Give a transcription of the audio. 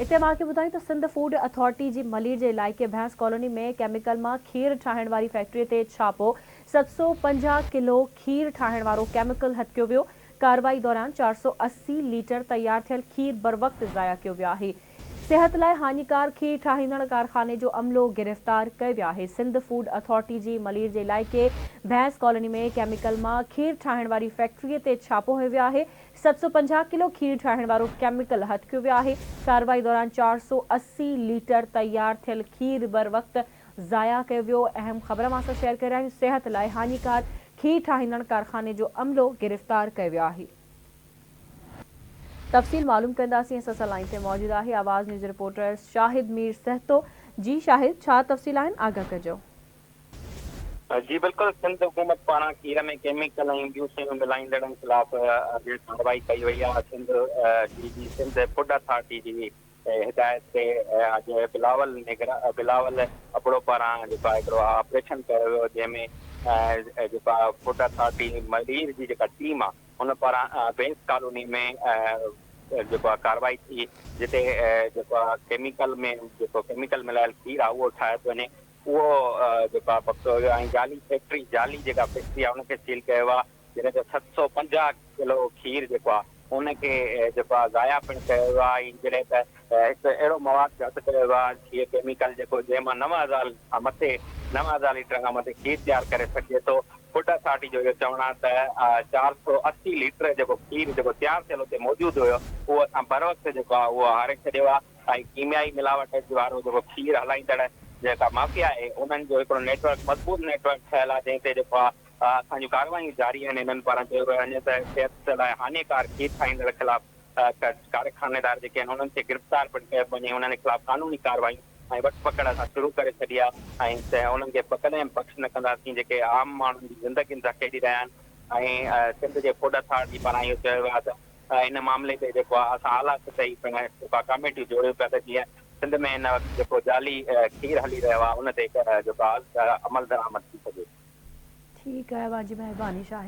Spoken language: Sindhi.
اتي اوهان کي ٻڌايون ته سنڌ فوڊ اٿارٽي جي ملير جي علائقي ڀينس ڪالوني ۾ ڪيميڪل مان کير ٺاهڻ واري فيڪٽري تي ڇاپو، 750 ڪلو کير ٺاهڻ وارو ڪيميڪل هٿ ڪيو ويو، ڪارروائي دوران 480 ليٽر تيار ٿيل کير بروقت ضايع ڪيو ويو آهي. صحت لاء هاڃيڪار کير ٺاهيندڙ ڪارخاني جو عملو گرفتار ڪيو ويو آهي. سنڌ فوڊ اٿارٽي جي ملير جي علائقي ڀينس ڪالوني ۾ ڪيميڪل مان کير ٺاهڻ واري فيڪٽري تي ڇاپو هنيو ويو آهي. 750 ڪلو کير ٺاهڻ وارو ڪيميڪل هٿ ڪيو ويو آهي. ڪارروائي دوران 480 ليٽر تيار ٿيل کير بروقت ضايع ڪيو ويو. اهم خبر اوهان سان شيئر ڪري رهيا آهيون صحت لاء هاڃيڪار کير ٺاهيندڙ ڪارخاني جو عملو گرفتار ڪيو ويو آهي. تفصيل معلوم ڪنداسين اسان سان لائين تي موجود آهي آواز نيوز رپورٽر شاهد مير سهتو جي شاهد ڇا تفصيل آهن آگاهه ڪجو. جي بلڪل سنڌ حڪومت پاران کير ۾ ڪيميڪل ۽ ٻيون شيون ملائيندڙن خلاف اڄ ڪارروائي ڪئي وئي آهي سنڌ جي جي سنڌ فوڊ اٿارٽي جي هدايت تي اڄ بلاول نگرا بلاول ابڙو پاران جيڪو آهي هڪڙو آپريشن ڪيو ويو جنهن ۾ جيڪو آهي فوڊ اٿارٽي ملير جي جيڪا ٽيم آهي ان پاران بينس ڪالوني ۾ جيڪو آهي ڪارروائي ٿي جتي جيڪو آهي ڪيميڪل ۾ جيڪو ڪيميڪل ملايل کير آهي اهو ٺاهيو پيو وڃي اهو جيڪو آهي پڪڙيو ويو ۽ جعلي فيڪٽري جعلي جيڪا فيڪٽري آهي ان کي سيل ڪيو ويو آهي جڏهن ته 750 ڪلو کير جيڪو آهي ان کي جيڪو آهي ضايع پڻ ڪيو ويو آهي ۽ جڏهن ته هڪ اهڙو مواد به هٿ ڪيو ويو آهي کير ڪيميڪل جيڪو جنهن مان 9000 کان مٿي 9000 ليٽر کان مٿي کير تيار ڪري سگهجي ٿو. فوڊ اٿارٽي جو اهو چوڻ آهي ته 480 ليٽر جيڪو کير جيڪو تيار ٿيل اتي موجود هيو اهو اسان بروقت جيڪو آهي اهو هاري ڇڏيو آهي ۽ ڪيميائي ملاوٽ وارو جيڪو کير هلائيندڙ جيڪا مافيا آهي انهن جو هڪڙو نيٽ ورڪ مضبوط نيٽ ورڪ ٺهيل آهي جنهن تي جيڪو آهي اسان جون ڪارروايون جاري آهن. هنن پاران چيو ويو وڃي ته صحت لاء هاڃيڪار کير ٺاهيندڙ خلاف ڪارخانيدار جيڪي آهن انهن کي گرفتار پڻ ڪيو وڃي، انهن خلاف قانوني ڪارروايون ۽ وٺ پڪڙ اسان شروع ڪري ڇڏي آهي ۽ انهن کي ڪڏهن به بخش نه ڪنداسين جيڪي عام ماڻهن جي زندگين سان کيڏي رهيا آهن ۽ سنڌ جي فوڊ اٿارٽي پاران اهو چيو ويو آهي ته ان معاملي تي جيڪو آهي اسان اعليٰ سطحي پڻ جيڪو آهي ڪاميٽيون جوڙيون پيا ته جيئن سنڌ ۾ هن وقت جيڪو جعلي کير هلي رهيو آهي ان تي جيڪو آهي عملدرآمد ٿي سگهي. ٺيڪ آهي اوهان جي مهرباني شاهد.